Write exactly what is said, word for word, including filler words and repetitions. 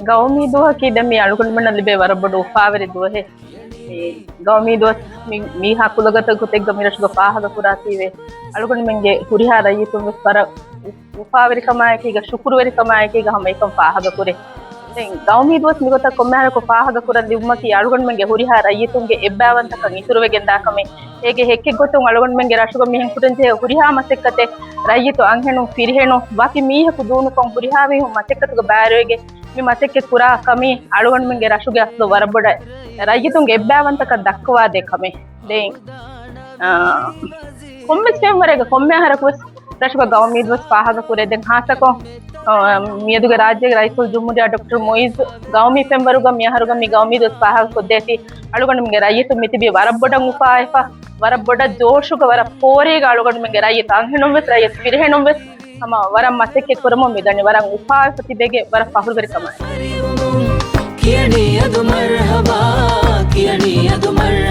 ގައުމީ ދުވަހަކީ ދެން މި އަޅުގަނޑުމެންނަށް ލިބޭ ވަރަށް ބޮޑު އުފާވެރި ދުވަހެއް. މި ގައުމީ ދުވަސް މި، މީހާ ކުލަގަތަކު ތެއްގަ މިރަށުގަ ފާހަގަ ކުރާތީވެ، އަޅުގަނޑުމެންގެ ހުރިހާ ރައްޔިތުން ވެސް ވަރަށް އުފާވެރިކަމާއެކީގަ، ޝުކުރުވެރިކަމާއެކީގަ ހަމަ އެކަން ފާހަގަ ކުރޭ. ދެން ގައުމީ ދުވަސް މިގޮތަށް ކޮންމެހާރަކު ފާހަގަ ކުރަން ލިބުމަކީ އަޅުގަނޑުމެންގެ ހުރިހާ ރައްޔިތުންގެ އެއްބައިވަންތަކަން އިތުރުވެގެން ދާ ކަމެއް. އޭގެ ހެއްކެއް ގޮތުން އަޅުގަނޑުމެންގެ ރަށުގަ މިހެން ކުރަންޖެހޭ ހުރިހާ މަސައްކަތެއް ރައްޔިތު އަންހެނުން ފިރިހެނުން ވަކި މީހަކު ދޫނުކޮށް ހުރިހާ މީހުން މަސައްކަތުގަ ބައިވެރިވެގެން މި މަސައްކަތް ކުރާ ކަމީ އަޅުގަނޑުމެންގެ ރަށުގެ އަސްލު ވަރަށް ބޮޑަށް ރައްޔިތުންގެ އެއްބައިވަންތަކަން ދައްކަވާދޭ ކަމެއް. ދެން، އާ، ކޮންމެސް ފެންވަރެއްގަ ކޮންމެ އަހަރަކު ވެސް ރަށުގަ ގައުމީ ދުވަސް ފާހަގަ ކުރޭ. ދެން ހާއްސަކޮށް، އާ، މިއަދުގެ ރާއްޖޭގެ ރައީސުލްޖުމްހޫރިއްޔާ ޑޮކްޓަރ މުއިއްޒު ގައުމީ ފެންވަރުގަ މިއަހަރުގަ މި ގައުމީ ދުވަސް ފާހަގަ ކޮށްދޭތީ، އަޅުގަނޑުމެންގެ ރައްޔިތުން މިތިބީ ވަރަށް ބޮޑަށް އުފާވެފަ، ވަރަށް ބޮޑަށް ޖޯޝުގަ، ވަރަށް ފޯރީގަ އަޅުގަނޑުމެންގެ ރައްޔިތު އަންހެނުން ވެސް، ރައްޔިތު ފިރިހެނުން ވެސް ހަމަ ވަރަށް މަސައްކަތް ކުރަމުން މިދަނީ. ވަރަށް އުފާވެފަ ތިބޭގެ ވަރަށް ފަހުރުވެރިކަމާއެކު. ކިޔަނީ އަދު މަރްހަބާ، ކިޔަނީ އަދު މަރް